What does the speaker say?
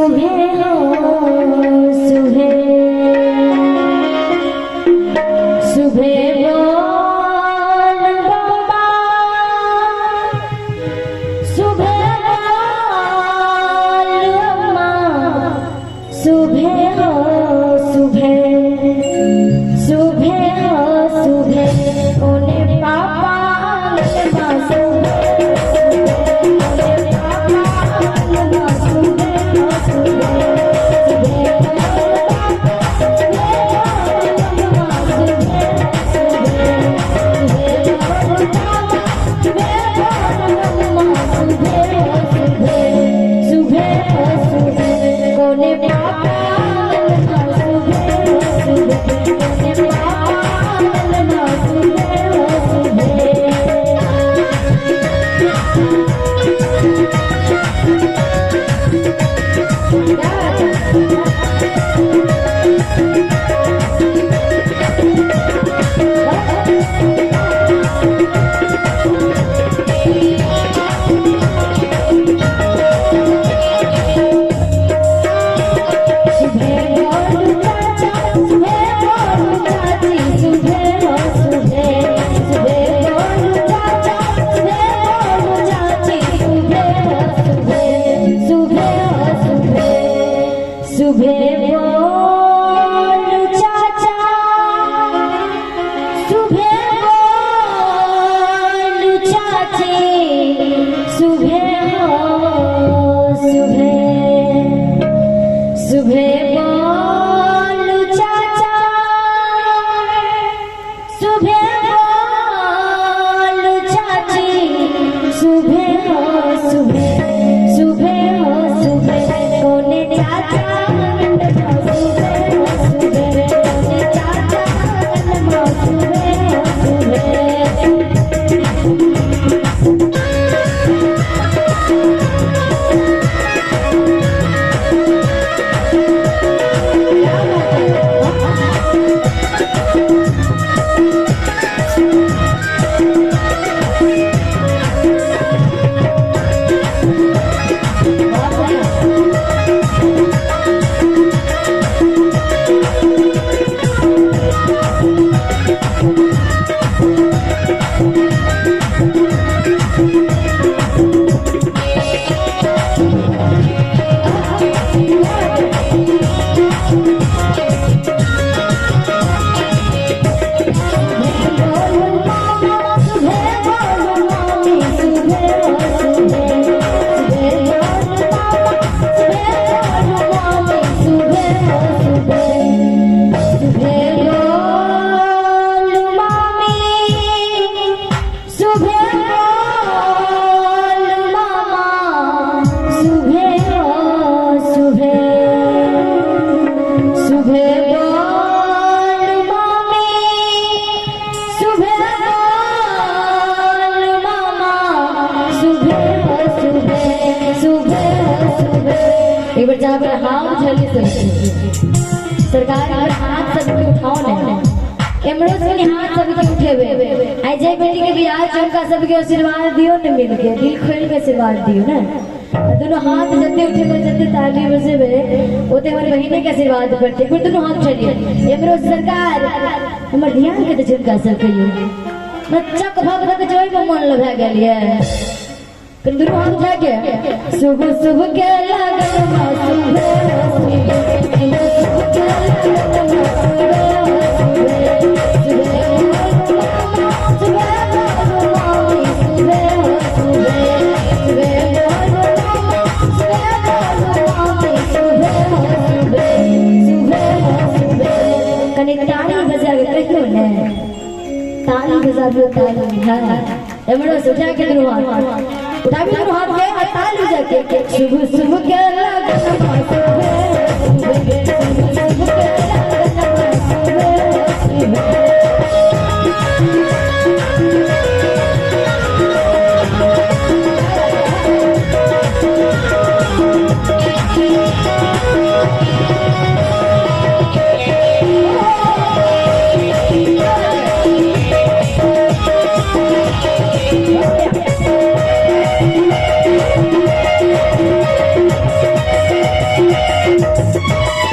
सुबह हो सुबह, सुबह बोल बाबा, सुबह बोल अम्मा, सुबह हो सुबह, सुबह हो सुबह, कोने पापा आंगन सुबह, कोने पापा आंगन सुबह हो सुबह, सुबह सुबह कोने पापा आंगन सुबह सुबह, कोने पापा आंगन सुबह सुबह। सुबह बोलू चाचा, सुबह बोलू चाची, सुबह हो सुबह, सुबह बोलू चाचा, सुबह बोलू चाची, सुबह हो सुबह, सुबह हो सुबह, सुबह बोलू चाचा, सुबह बोलू चाची, सुबह हो सुबह, सुबह बोलू चाचा, सुबह बोलू चाची, सुबह हो सुबह, सुबह हो सुबह, कोने चाचा आंगन सुबह हो सुबह, कोने चाचा आंगन सुबह हो सुबह। सुबह बोल मामी, सुबह बोल मामा, सुबह हो सुबह, सुबह हो सुबह। एक बार जहाँ पर हाथ उछलिए सरकार एक बार हाथ सबके उठाओ ने, एमरो से हाथ सबके उठे हुए आई जय बेटी के बियाह उनका सबके आशीर्वाद दियो ने, मिल के दिल खोल के आशीर्वाद दियो ना। दोनों हाथ जते उठे जते ताली बजेबे ओते हमर बहिने के आशीर्वाद पड़ते। फिर दोनों हाथ उठलिए एमरो सरकार हमर ध्यान के झुमका सब कहियो न चक भग धक जोई में मन लभा गेलिए। फिर दोनों हाथ उठा के सुबह सुबह के लगन में सुबह सुबह, सुबह के लगन में सुबह सुबह, सुबह सुबह सुबह सुबह। कनी ताली बजा के कहियो ने, ताली बजाबियो ताली। हाँ एमरो से उठा के दोनों हाथ उठाबी, दोनों हाथ के और ताली बजा के सुबह सुबह के लगन में सुबह सुबह, सुबह के लगन में सुबह सुबह। Yeah. सुबह।